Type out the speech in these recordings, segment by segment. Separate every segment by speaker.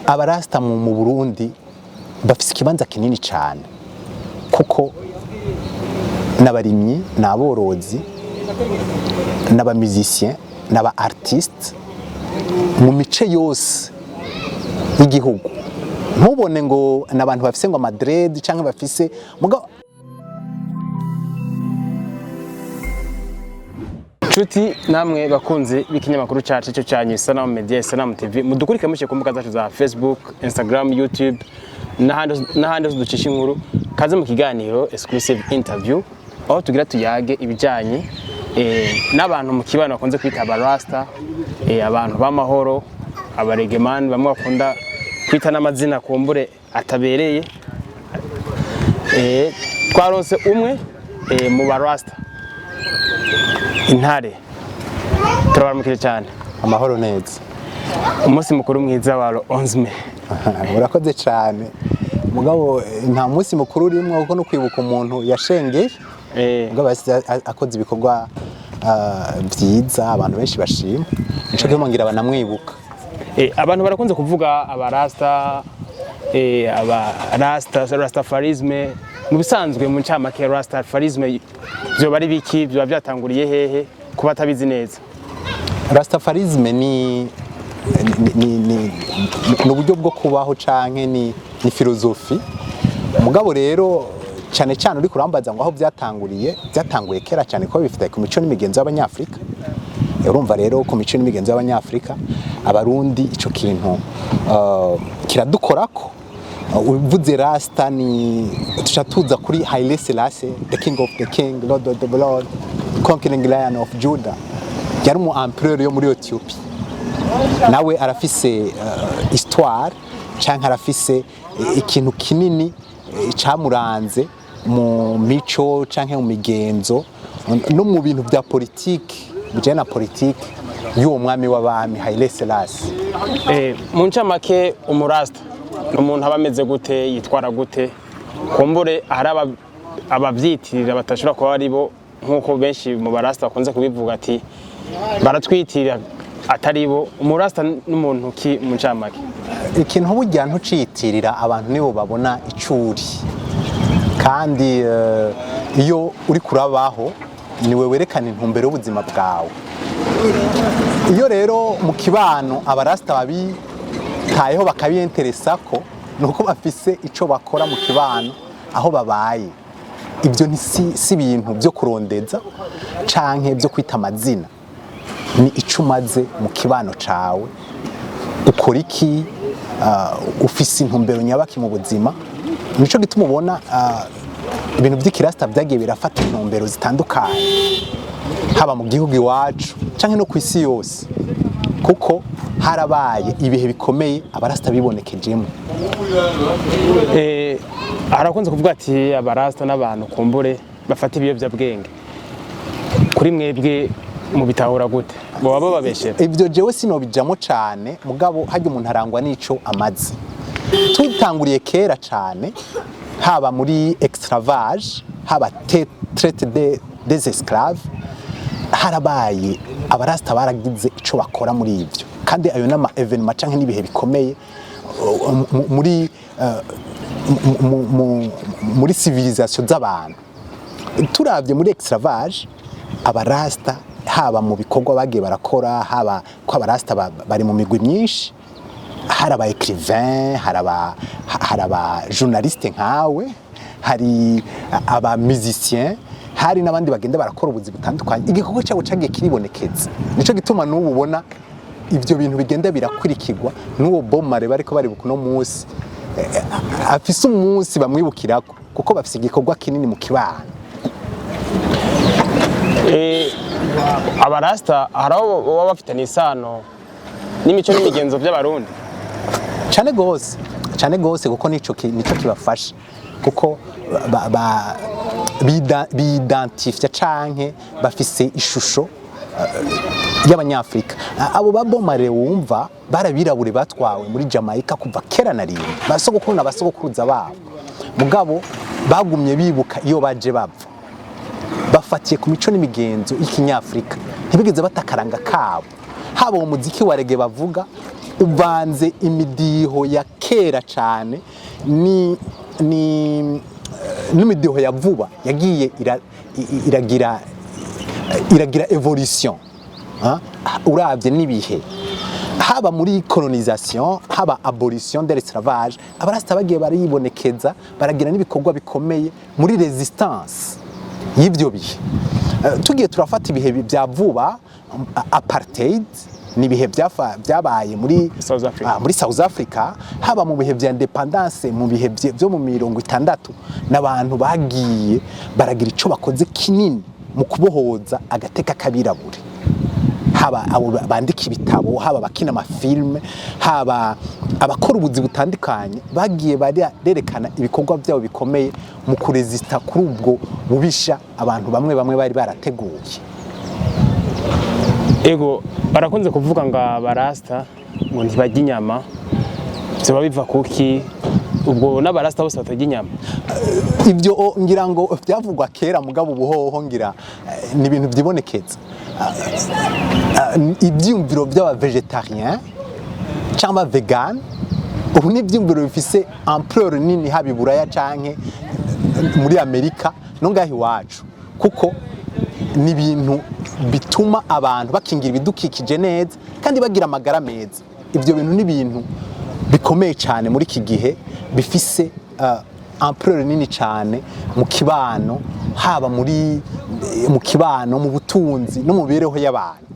Speaker 1: Abarasta mu Burundi bafise ikibanza kinini cyane, kuko n'abarimyi, n'aborozi, n'aba musiciens, n'aba artistes mu mice yose y'igihugu. Ntubone ngo ni abantu bafise ngo ama dreads cyangwa bafise mugabo.
Speaker 2: Nshuti namwe bakunzi b'ikinyamakuru cyacu cyo cyanyu Isanamu Media, Isanamu TV, mudukurikire mushyire ku mbuga zacu za Facebook, Instagram, YouTube n'ahandi hose ducisha inkuru. Kaze mu kiganiro exclusive interview, aho tugira tuyage ibijyanye n'abantu mu kibano bakunze kwita abarasta, abantu b'amahoro, abaregemani, bamwe bakunda kwita n'amazina kumbure atabereye. Twaronse umwe mu barasta, Intare. Turabaramukije cyane.
Speaker 1: Amahoro neza.
Speaker 2: Umunsi mukuru mwiza wa 11 mai.
Speaker 1: Urakoze cyane. Mugabo nta munsi mukuru urimo, kuko no kwibuka umuntu yashengeye, mugabo yasize akoze ibikorwa byiza abantu benshi bashima, nico gituma ngira banamwibuka.
Speaker 2: Abantu barakunze kuvuga abarasta, aba rasta, rastafarisme. Mu bisanzwe, mu ncamake, rastafarisme vyoba ari biki? Vyoba byatanguriye hehe, kuba atabizi neza?
Speaker 1: Rastafarisme ni uburyo bwo kubaho canke ni philosophie. Mugabo rero cyane cyane uri kurambaza ngo aho byatanguriye, byatanguye kera cyane, kuko bifite ku mico n'imigenzo y'Abanyafrika. Urumva rero, ku mico n'imigenzo y'Abanyafrika, Abarundi, ico kintu kiradukorako. Uvuze rasta, ni tuca tuza kuri Haile Selassie, the king of the king, lord of the lord, conquering Lion of Judah. Yari umu empereur yo muri Ethiopia. Nawe arafise histoire canke arafise ikintu kinini camuranze mu mico canke mu migenzo no mu bintu bya politiki, bijanye na politiki y'uwo mwami w'abami Haile Selassie.
Speaker 2: Mu ncamake, umurasta ni umuntu aba ameze gute? Yitwara gute? Kumbure hari abavyitirira batashobora kuba ari bo, nk'uko benshi mu barasta bakunze kubivuga ati baratwitirira atari bo. Umurasta n'umuntu ki mu ncamake?
Speaker 1: Ikintu burya ntuciyitirira, abantu nibo babona icuri. Kandi iyo uri kurabaho, niwe werekana intumbero y'ubuzima bwawe. Iyo rero mu kibano abarasta babitayeho, bakabiyenteresako, ni uko bafise ico bakora mu kibano aho babaye. Ibyo si ibintu byo kurondeza canke byo kwita amazina, ni ico umaze mu kibano cawe. Ukora iki? Ufise intumbero nyabaki mu buzima? Nico gituma ubona ibintu by'ikirasta byagiye birafata intumbero zitandukanye, haba mu gihugu iwacu canke no ku isi yose, kuko harabaye ibihe bikomeye abarasta bibonekejemo.
Speaker 2: Harakunze kuvuga ati abarasta n'abantu kumbure bafata ibiyobyabwenge. Kuri mwebwe mubitahura gute? Boba bababeshera?
Speaker 1: Ibyo jewe sinobijamo cane, mugabo harya umuntu arangwa n'ico amaze. Tutanguriye kera cane, haba muri esclavage, haba traite des esclaves, harabaye abarasta baragize ico bakora muri ivyo. Kandi ayo nama événements canke n'ibihe bikomeye muri muri civilisation z'abantu. Turavye muri esclavage, abarasta, haba mu bikorwa bagiye barakora, haba ko abarasta bari mu migwi myinshi, hari aba écrivain, hari aba journaliste nkawe, hari aba musicien, hari n'abandi bagenda barakora ubuzi butandukanye. Igikorwa cyabo cagiye kiribonekeza. Nico gituma n'ubu ubona ivyo bintu bigenda birakurikirwa. N'uwo Bob Marley bariko baribuka uno munsi, afise umunsi bamwibukirako, kuko bafise igikorwa kinini mu kibano.
Speaker 2: Abarasta hari aho baba bafitanye isano n'imico n'imigenzo by'Abarundi?
Speaker 1: Cyane gose, cyane gose, kuko nico kibafasha, kuko bidentifya canke bafise ishusho y'Abanyafrika. Abo ba Bob Marley wumva barabirabure batwawe muri Jamaica kuva kera na rimwe, basogokuru na basogokuruza babo, mugabo bagumye bibuka iyo baje bava, bafatiye ku mico n'imigenzo y'ikinyafrika, ntibigeze bata akaranga kabo, haba uwo muziki wa reggae bavuga. Uvanze imidiho ya kera cyane ni n'imidiho ya vuba yagiye iragira évolution. Uravye n'ibihe, haba muri colonisation, haba abolition de l'esclavage, abarasta bagiye baribonekeza, baragira n'ibikorwa bikomeye muri résistance y'ivyo bihe. Tugiye turafata ibihe bya vuba, apartheid ni ibihe byabaye muri
Speaker 2: South Africa.
Speaker 1: Muri South Africa, haba mu bihe bya indépendance, mu bihe byo mu 60, n'abantu bagiye baragira ico bakoze kinini mu kubohoza agateka k'abirabure, haba abo bandika ibitabo, haba abakina amafilme, haba abakora ubuzi butandukanye, bagiye barerekana ibikorwa byabo bikomeye mu kurezista kuri ubwo bubisha abantu bamwe bamwe bari barateguye.
Speaker 2: Ego, barakunze kuvuga ngo abarasta ngo ntibarya inyama. Vyoba biva kuki? Ubwo n'abarasta bose batarya inyama?
Speaker 1: Ibyo ngira ngo byavugwa kera, mugabo ubuhoho ngira ni ibintu byibonekeza. Ibyiyumviro by'aba végétarien cyangwa vegan ubu ni ibyiyumviro bifise ampleur nini, haba i Buraya canke muri Amerika no ngaho iwacu, kuko ni ibintu bituma abantu bakingira ibidukikije neza kandi bagira amagara meza. Ibyo bintu ni ibintu bikomeye cyane muri iki gihe, bifise ampleur nini cyane mu kibano, haba mu kibano, mu butunzi no mu mibereho y'abantu.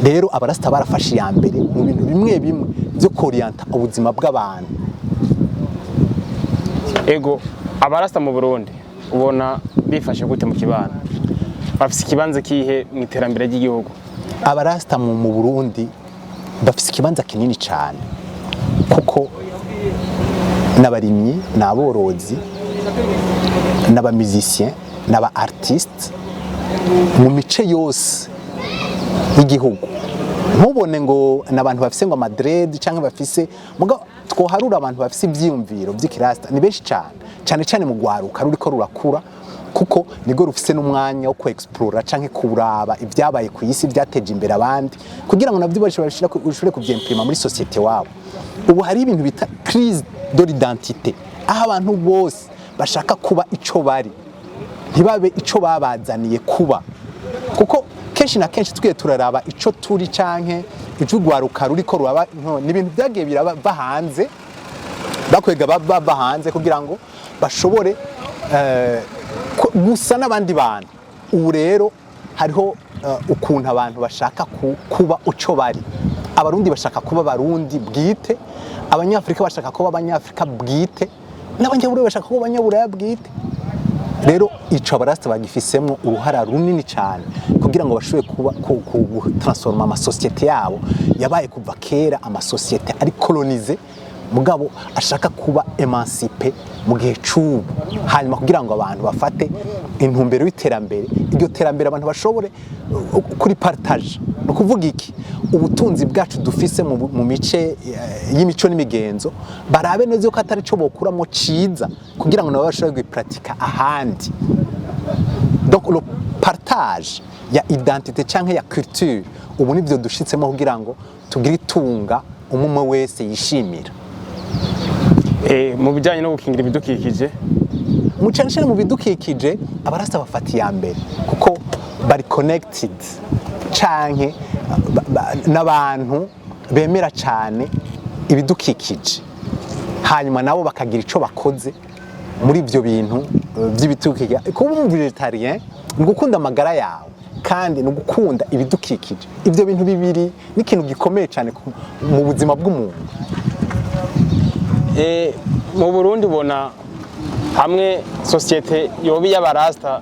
Speaker 1: Rero abarasita barafashe iya mbere mu bintu bimwe bimwe byo koriyanta ubuzima bw'abantu.
Speaker 2: Ego, abarasta mu Burundi ubona bifashe gute mu kibano? Bafise ikibanza kihe mu iterambere ry'igihugu?
Speaker 1: Abarasita mu Burundi bafise ikibanza kinini cyane, kuko n'abarimyi, n'aborozi, n'aba musiciens, n'aba artistes mu mice yose y'igihugu. Ntubone ngo ni abantu bafise ngo ama dreads cyangwa bafise, mugabo twoharura abantu bafise ivyiyumviro vy'ikirasta ni benshi cyane, cyane cyane mu rwaruka ruriko rurakura, kuko nibwo rufise n'umwanya wo ku-explora canke kuraba ibyabaye ku isi byateje imbere abandi, kugira ngo navyo bashobore kuvyimprima muri société wabo. Ubu hari ibintu bita crise de l'identité, aho abantu bose bashaka kuba ico bari, ntibabe ico babazaniye kuba, kuko kenshi na kenshi twiye turaraba ico turi canke ico urwaruka ruriko ruraba ni ibintu byagiye birava hanze, bakwega bava hanze kugira ngo bashobore gusa n'abandi bantu. Ubu rero hariho ukuntu abantu bashaka kuba uco bari. Abarundi bashaka kuba Abarundi bwite, Abanyafurika bashaka kuba Abanyafurika bwite, n'Abanyaburaya bashaka kuba Abanyaburaya bwite. Rero ico abarasta bagifisemwo uruhara runini cyane kugira ngo bashobore kuba ku transforma amasosiyete yabo yabaye kuva kera amasosiyete ari colonisé, mugabo ashaka kuba émancipé mu gihe c'ubu, hanyuma kugira ngo abantu bafate intumbero y'iterambere, iryo terambere abantu bashobore kuri partage. Ni ukuvuga iki? Ubutunzi bwacu dufise mu mice y'imico n'imigenzo, barabe neza yuko atari cyo bokuramo ciza kugira ngo nabo bashobore guparatika ahandi. Donc le partage ya identité canke ya culture, ubu nivyo dushitsemo kugira ngo tugire itunga umwe wese yishimira.
Speaker 2: Mu bijyanye no gukingira ibidukikije?
Speaker 1: Mu cyane cyane mu bidukikije, abarasta bafata iya mbere, kuko bari connected canke n'abantu bemera cyane ibidukikije, hanyuma nabo bakagira ico bakoze muri ibyo bintu by'ibidukikije. Kuba umu végétarien ni ugukunda amagara yawe kandi ni ugukunda ibidukikije. Ibyo bintu bibiri ni ikintu gikomeye cyane mu buzima bw'umuntu.
Speaker 2: Mu Burundi ubona hamwe société yoba iy'abarasta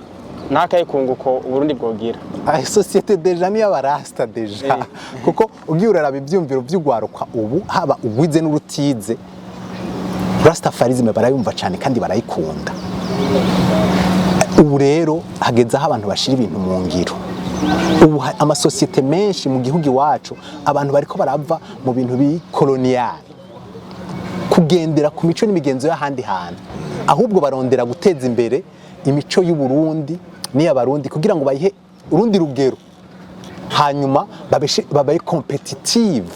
Speaker 2: ntakaye kunguko Uburundi bwogira?
Speaker 1: Ay, société déjà ni y'abarasta déjà, kuko ugiye uraraba ibyumviro by'ugwaruka ubu, haba ugwize n'urutize, rastafarisme barayumva cyane kandi barayikunda. Ubu rero hageze aho abantu bashira ibintu mu ngiro. Ubu amasosiyete menshi mu gihugu iwacu, abantu bariko barava mu bintu bikoloniyali, kugendera ku mico n'imigenzo y'ahandi hantu, ahubwo barondera guteza imbere imico y'u Burundi n'iy'Abarundi kugira ngo bayihe urundi rugero, hanyuma babe compétitive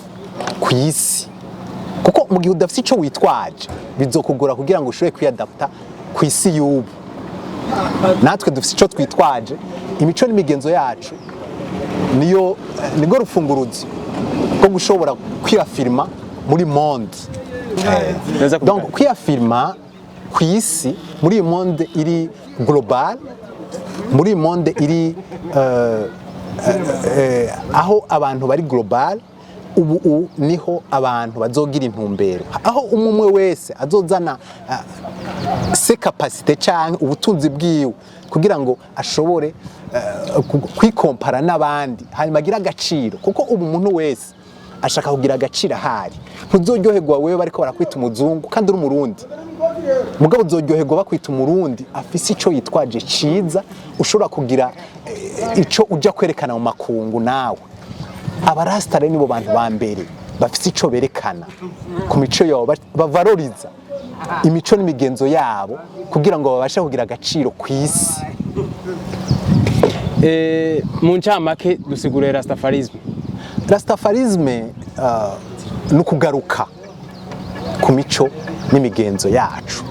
Speaker 1: ku isi. ku isi, kuko mu gihe udafite icyo witwaje bizokugora kugira ngo ushobore kwiyadapta ku isi y'ubu. Natwe dufite icyo twitwaje, imico n'imigenzo yacu niyo nirwo rufunguruzo rwo gushobora kwiyafirima muri monde.
Speaker 2: Neza.
Speaker 1: Donc kwiyafirima ku isi muri iyi monde iri global, muri iyi monde iri aho abantu bari global ubu, niho abantu bazogira intumbero, aho umwe umwe wese azozana ses capacités canke ubutunzi bwiwe kugira ngo ashobore kwikompara n'abandi, hanyuma agire agaciro, kuko ubu umuntu wese ashaka kugira agaciro. Ahari ntuzoryoherwa wewe bariko barakwita umuzungu kandi uri umurundi, mugabo uzoryoherwa bakwita umurundi afise ico yitwaje ciza, ushobora kugira ico uja kwerekana mu makungu nawe. Abarasta rero nibo bantu ba mbere bafise ico berekana ku mico yabo, bavaloriza imico n'imigenzo yabo kugira ngo babashe kugira agaciro ku isi.
Speaker 2: Mu ncamake, dusigure rastafarisme.
Speaker 1: Rastafarisme ni ukugaruka ku mico n'imigenzo yacu,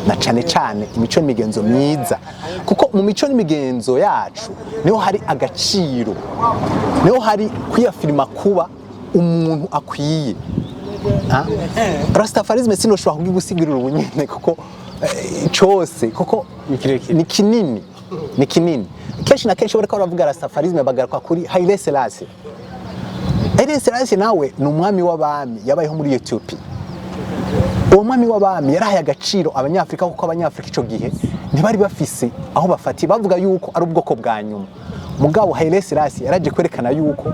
Speaker 1: na cane cane imico n'imigenzo myiza, kuko mu mico n'imigenzo yacu niho hari agaciro, niho hari kwiyafirima kuba umuntu akwiye. Ha? Rastafarisme sinoshobora kubigusigurira ubu nyene kuko cose kuko
Speaker 2: Ni kirekire.
Speaker 1: Ni kinini, ni kinini. Kenshi na kenshi bariko baravuga rastafarisme bagaruka kuri Haile Selassie. Haile Selassie nawe ni umwami w'abami yabayeho muri Ethiopia. Uwo mwami w'abami yarahaye agaciro abanyafrika, kuko abanyafrika ico gihe ntibari bafise aho bafatiye, bavuga yuko ari ubwoko bwa nyuma. Mugabo Haile Selassie yaraje kwerekana yuko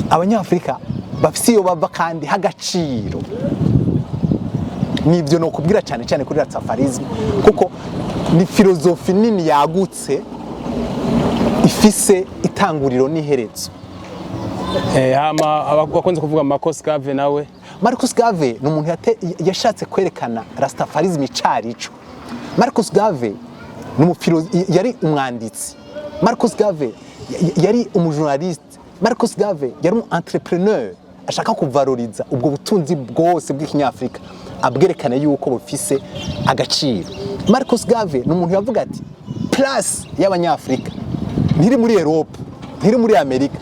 Speaker 1: abanyafrika bafise iyo bava kandi h'agaciro. Nibyo nokubwira cyane cyane kuri rastafarisme, kuko ni filozofi nini yagutse ifise itanguriro n'iherezo.
Speaker 2: Hama abakunze kuvuga Marcus Garvey nawe?
Speaker 1: Marcus Garvey ni umuntu yashatse kwerekana rastafarisme icarico. Marcus Garvey ni yari umwanditsi. Marcus Garvey yari umujournaliste. Marcus Garvey yari umu entrepreneur ashaka kuvaloriza ubwo butunzi bwose bw'ikinyafrika, abwerekane yuko bufise agaciro. Marcus Garvey ni umuntu yavuga ati place y'abanyafrika ntiri muri Europe, ntiri muri Amerika,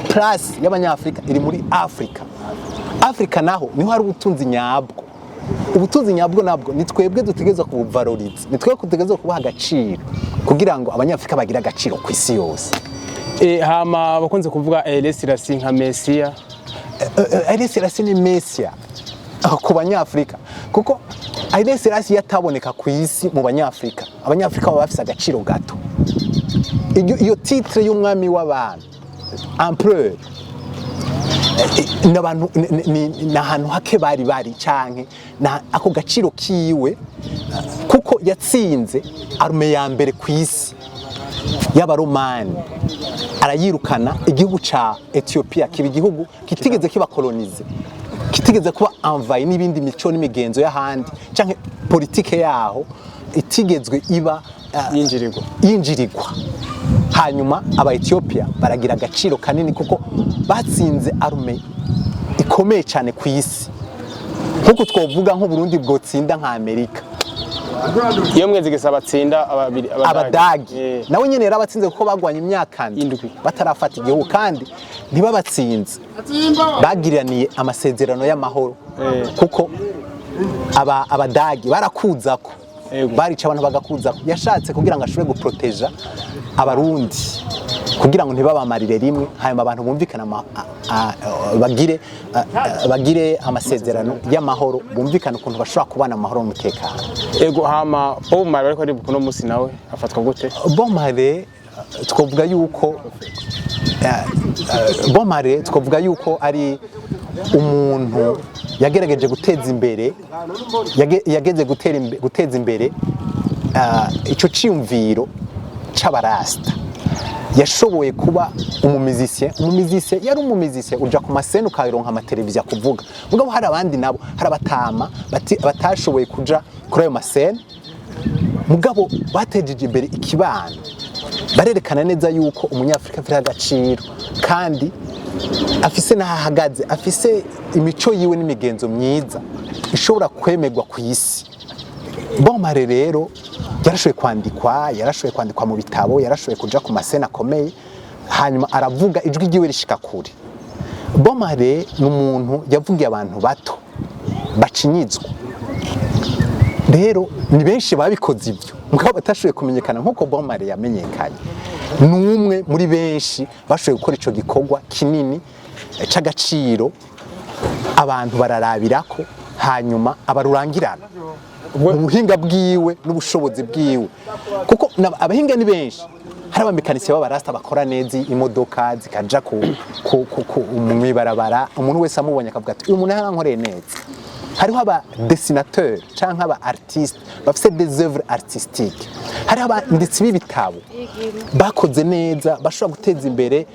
Speaker 1: place y'abanyafrika iri muri Afrika. Afrika naho niho hari ubutunzi nyabwo. Ubutunzi nyabwo nabwo ni twebwe dutegerezwa kubuvaloriza, ni twebwe dutegerezwa kubuha agaciro kugira ngo abanyafrika bagire agaciro ku isi yose.
Speaker 2: Hama abakunze kuvuga Haile Selassie nka Mesia?
Speaker 1: Haile Selassie ni Mesia ku banyafrika, kuko Haile Selassie yataboneka ku isi mu banyafrika, abanyafrika baba bafise agaciro gato. Iyo titre y'umwami w'abantu, empereur, n'abantu ni ahantu hake bari bari canke na ako gaciro kiwe, kuko yatsinze armée ya mbere ku isi y'abaromani, arayirukana, igihugu ca Ethiopia kiba igihugu kitigeze kiba colonisé, kitigeze kuba envahi n'ibindi mico n'imigenzo y'ahandi, canke politike yaho itigezwe iba
Speaker 2: Yinjirirwa.
Speaker 1: Yinjirirwa. Hanyuma aba Ethiopia baragira agaciro kanini kuko batsinze armée ikomeye cyane ku isi, nkuko twovuga nk'Uburundi bwotsinda nka Amerika.
Speaker 2: Iyo mwezi gisaba atsinda ababiri.
Speaker 1: Abadagi. Nawe nyene yarabatsinze kuko bagwanye imyaka
Speaker 2: Indwi.
Speaker 1: 7 batarafata igihugu, kandi ntibabatsinze, bagiraniye amasezerano y'amahoro, kuko abadagi barakuzako, barica abantu bagakuzako. Yashatse kugira ngo ashobore guproteja abarundi kugira ngo ntibabamarire rimwe, hanyuma abantu bumvikane bagire amasezerano y'amahoro, bumvikane ukuntu bashobora kubana mu mahoro n'umutekano.
Speaker 2: Ego, hama Bob Marley ariko ari kuno munsi nawe afatwa gute?
Speaker 1: Bob Marley twavuga yuko Bob Marley twavuga yuko ari umuntu yagerageje guteza imbere, yageze guteza imbere ico ciyumviro c'abarasta. Yashoboye kuba umumizisye. Umumizisye yari umumizisye uja ku masene ukaronka amateleviziyo kuvuga, mugabo hari abandi nabo, hari abatama batashoboye kuja kuri ayo masene, mugabo batejeje imbere ikibano, barerekana neza yuko umunyafurika afite agaciro kandi Afise n'aho ahagaze, afise imico yiwe n'imigenzo myiza ishobora kwemerwa ku isi. Bob Marley rero yarashoboye kwandikwa mu bitabo, yarashoboye kuja ku ma scènes akomeye, hanyuma aravuga, ijwi ryiwe rishika kure. Bob Marley ni umuntu yavugiye abantu bato bacinyizwa. Rero ni benshi babikoze ibyo, mugabo batashoboye kumenyekana nk'uko Bob Marley yamenyekanye. Ni umwe muri benshi bashoboye gukora ico gikorwa kinini c'agaciro, abantu bararabirako, hanyuma abarurangirana mu buhinga bwiwe n'ubushobozi bwiwe, kuko abahinga ni benshi. Hari abamekanisiye b'abarasta bakora neza imodoka zikaja ku mw'ibarabara, umuntu wese amubonye akavuga ati: "Uyu muntu yarankoreye neza." Hariho aba dessinateur canke aba artiste bafise des œuvres artistiques, hariho abanditsi b'ibitabo bakoze neza, bashobora guteza imbere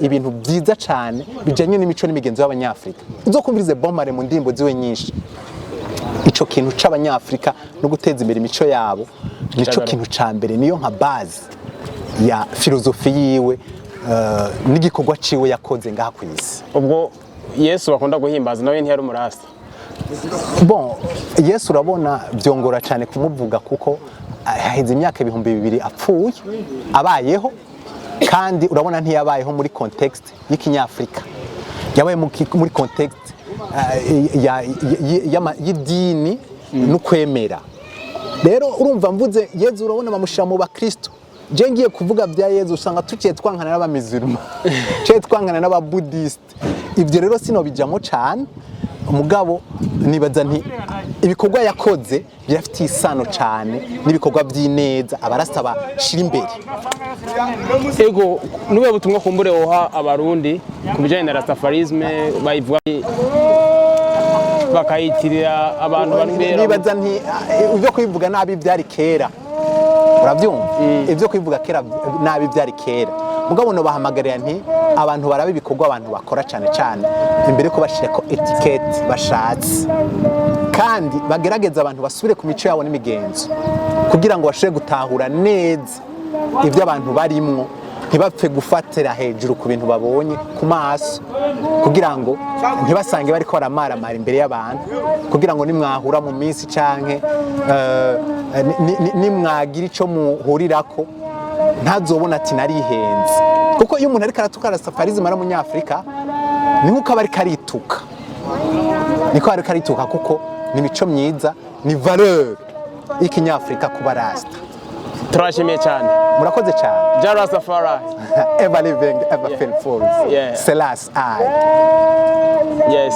Speaker 1: ibintu byiza cyane bijanye n'imico n'imigenzo y'Abanyafrika. Uzokumvirize Bob Marley mu ndirimbo ziwe nyinshi, ico kintu c'Abanyafrika no guteza imbere imico yabo nico
Speaker 2: Cagaruka.
Speaker 1: kintu ca mbere, niyo nka base ya philosophie yiwe n'igikorwa ciwe yakoze ngaha ku isi.
Speaker 2: Ubwo Yesu bakunda guhimbaza nawe ntiyari umurasta?
Speaker 1: Bon, Yesu urabona byongora cyane kumuvuga, kuko haheze imyaka 2000 apfuye, abayeho, kandi urabona ntiyabayeho muri contexte y'ikinyafrika, yabaye muri contexte y'idini n'ukwemera. Rero urumva mvuze Yezu, urabona bamushyira mu bakristo. Je ngiye kuvuga bya Yezu, usanga tuciye twankana n'abamiziruma, ciye twankana n'ababudisite. Ibyo rero sinobijamo cyane, umugabo nibaza nti ibikorwa yakoze birafitiye isano cyane n'ibikorwa by'ineza abarasta bashira imbere.
Speaker 2: Ego, nube butumwa kumbure woha Abarundi ku bijyanye na rastafarisme, bayivuga bakayitirira abantu bari
Speaker 1: Nibaza nti ibyo kubivuga nabi byari kera, urabyumva, ibyo kubivuga kera nabi byari kera, mugabo no bahamagarira nti abantu baraba ibikorwa abantu bakora cyane cyane imbere ko bashira ko étiquette bashatse, kandi bagerageza abantu basubire ku mico yabo n'imigenzo kugira ngo bashobore gutahura neza ibyo abantu barimwo, ntibapfe gufatira hejuru ku bintu babonye ku maso, kugira ngo ntibasange bariko baramaramara imbere y'abantu, kugira ngo nimwahura mu minsi canke nimwagira ico muhurirako, ntazobona ati narihenze. Kuko iyo umuntu ariko aratuka rastafarisme ari Umunyafrika, ni nkuko aba ariko arituka, niko ariko arituka, kuko ni imico myiza, ni valeur y'ikinyafrika kuba rasta.
Speaker 2: Turashimiye cyane.
Speaker 1: Murakoze cyane.
Speaker 2: Jah Rastafari.
Speaker 1: Ever living, ever faithful. Selassie I.
Speaker 2: Yes.